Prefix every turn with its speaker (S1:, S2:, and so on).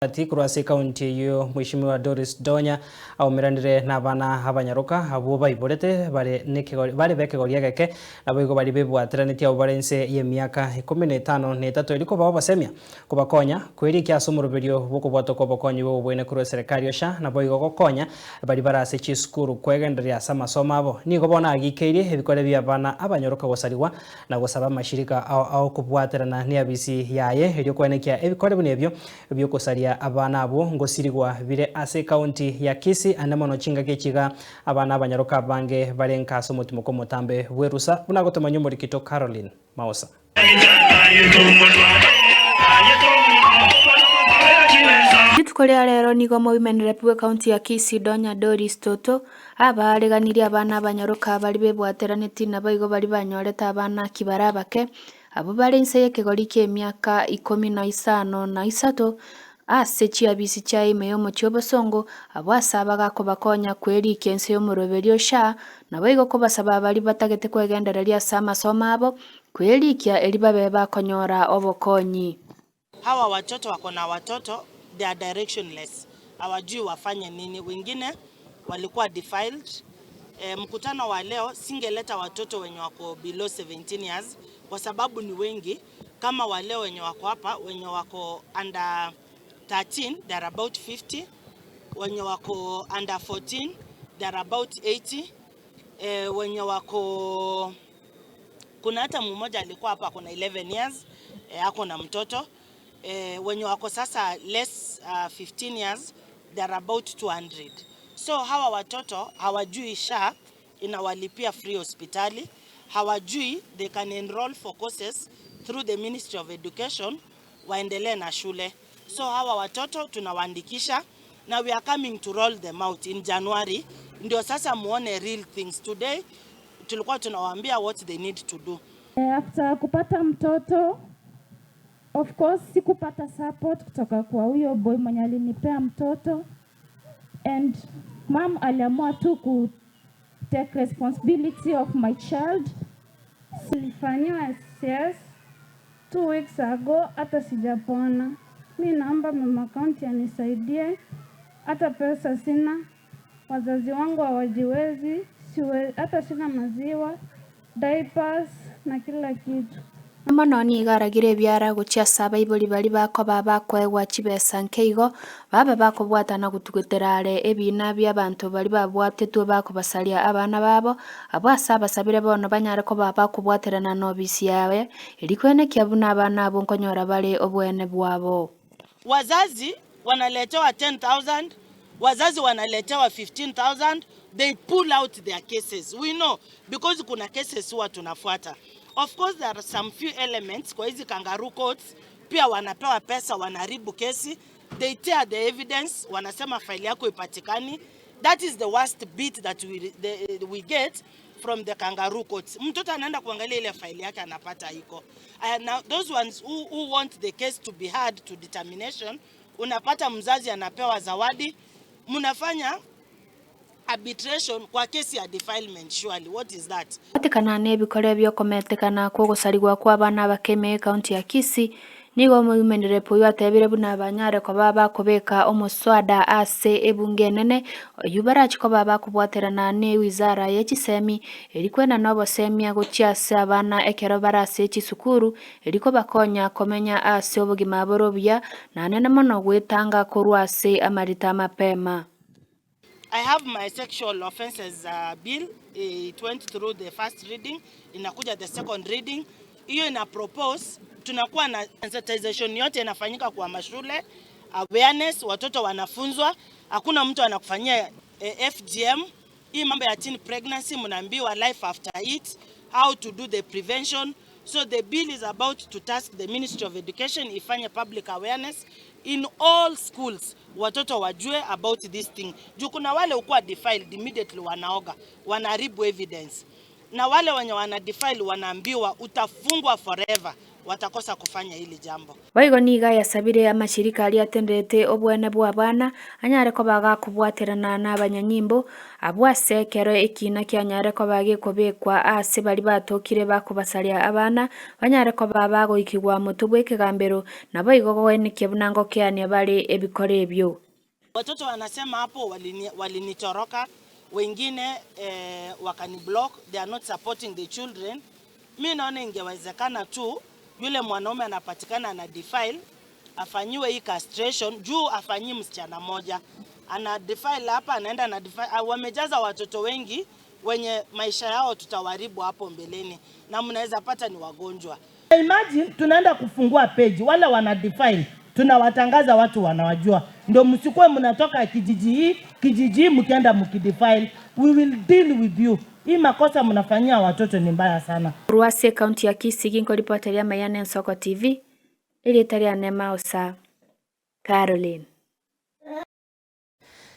S1: Ati korwa ase ekaunti eyio Mweshimiwa Doris Donya aumeranire nabana abanyaroka abwo baiborete bare nekegori bare bekegori egeke naboigo baria bebwateranetie abwo bare inse yemiaka ikomi na etano na etato erio kobaa obosemia kobakonya kwerikia ase omoroberio bw'okobwatwa kw'obokonyi bw'obobwene korwa eserekari osha naboigo gokonya baria bare ase chisukuru kwegendereria ase amasomo abo. Nigo bono agikeirie ebikore bi'abana abanyoroka gosarigwa na gosaba amashirika ao ao kobwaterana neabisi yaye erio koenekia ebikore buna ebio bi'okosaria abana abwo ngosirigwa bire ase ekaunti ya Kisii ande mono chingaki echi iga abana abanyaroka abange bare nka ase omotimoko omotambe bw'erusa buna agotomanywa omorikito Caroline Maosa.
S2: Rituko ria rero nigo omowomen rep bw'ecounty ya Kisii Donya Doris Toto abaareganirie abana abanyaroka baria bebwateranetie naboigo baria banyorete abana kibare abake Abwo bare inse y'ekegori ki'emiaka ikomi na isano na isato, ase chiabisi chia ime y'omochie obosongo, abwo ase abagakobakonya kwerikia inse y'omoroberio o SHA, naboigo kobasaba baria batagete kwegendereria ase amasomo abo, kwerikia erio babe bakonyora obokonyi.
S3: Hawa watoto wako na watoto they are directionless hawajui wafanye nini wengine walikuwa defiled eh, mkutano wa leo singeleta watoto wenye wako below 17 years kwa sababu ni wengi kama wale wenye wako hapa wenye wako under 13 they are about 50 wenye wako under 14 they are about 80 eh, wenye wako kuna hata mmoja alikuwa hapa ako na 11 years eh, ako na mtoto eh, wenye wako sasa less 15 years they are about 200 so hawa watoto hawajui SHA inawalipia free hospitali, hawajui they can enroll for courses through the Ministry of Education waendelee na shule. So hawa watoto tunawaandikisha na we are coming to roll them out in January, ndio sasa muone real things. Today tulikuwa tunawaambia what they need to do.
S4: After kupata mtoto, of course sikupata support kutoka kwa huyo boy mwenye alinipea mtoto, and mom aliamua tu ku take responsibility of my child.
S5: Nilifanyiwa CS 2 weeks ago, hata sijapona. Mi naomba mama county anisaidie, hata pesa sina, wazazi wangu hawajiwezi, hata sina maziwa, diapers na kila kitu.
S2: Mono nigo aragire ebiara gochia ase abaibori baria bakoba bakoegwa chibesa nke igo, babe bakobwatana gotugutera are ebina bi'abanto baria babwatetwe bakobasaria abana babo, abwo ase abasabire bono banyare koba bakobwaterana na obisi yaye, erio kwenekia buna abana abwo nkonyora bare oboene bwabo.
S3: Wazazi wanaletewa 10,000, wazazi wanaletewa 15,000, they pull out their cases. We know because kuna cases huwa tunafuata. Of course there are some few elements kwa hizi kangaroo courts pia wanapewa pesa, wanaharibu kesi, they tear the evidence, wanasema faili yako ipatikani. That is the worst bit that we get from the kangaroo courts. Mtoto anaenda kuangalia ile faili yake anapata iko. Now those ones who want the case to be heard to determination, unapata mzazi anapewa zawadi, mnafanya arbitration kwa kesi ya defilement surely. What is that?
S2: Batikana nebikore biokometekana kw'ogosarigwa kwa abana abake ekaunti ya Kisii nigo omoimenere oyo atebire buna banyare koba bakobeka omoswada ase ebunge enene oywo barachi koba bakobwaterana ne wizara ye chisemi eri kwenana obosemia gochia ase abana ekero bare ase chisukuru eri kobakonya komenya ase obogima bore obuya naende mono goetanga korwa ase amarita mapema.
S3: I have my sexual offences bill. It went through the first reading, inakuja the second reading. Hiyo ina propose tunakuwa na sensitization yote inafanyika kwa mashule, awareness, watoto wanafunzwa, hakuna mtu anakufanyia FGM. Hii mambo ya teen pregnancy mnaambiwa life after it, how to do the prevention. So the bill is about to task the Ministry of Education ifanye public awareness in all schools, watoto wajue about this thing. Juu kuna wale ukuwa defiled immediately wanaoga, wanaharibu evidence. Na wale wenye wana defile wanaambiwa utafungwa forever. Watakosa kufanya hili jambo.
S2: Boigo nigo ayasabire amashirika aria atenderete obwene bw'abana, anyare koba gakobwaterana nabanyanyimbo, abwo ase ekero ekiina kianyare koba gekobekwa aase baria batokire bakobasaria abana, banyare koba bagoikigwa motwe bw'ekegambero, naboigo goenekia buna ngokeania bare ebikora ebio.
S3: Watoto wanasema hapo walinitoroka, wengine eh, wakaniblock, they are not supporting the children. Mi naona ingewezekana tu yule mwanaume anapatikana ana defile afanyiwe hii castration juu afanyii msichana moja ana defile hapa, anaenda na defile. Ah, wamejaza watoto wengi wenye maisha yao tutawaribu hapo mbeleni, na mnaweza pata ni wagonjwa. Imagine tunaenda kufungua page, wale wana defile tunawatangaza, watu wanawajua, ndio msikuwe mnatoka kijiji hii kijiji hii mkienda mkidefile, we will deal with you. Hii makosa mnafanyia watoto ni mbaya sana.
S2: Korwa ase ekaunti ya Kisii ginkoripoteria Amaya na Ensoko TV, erieta riane Mausa Caroline.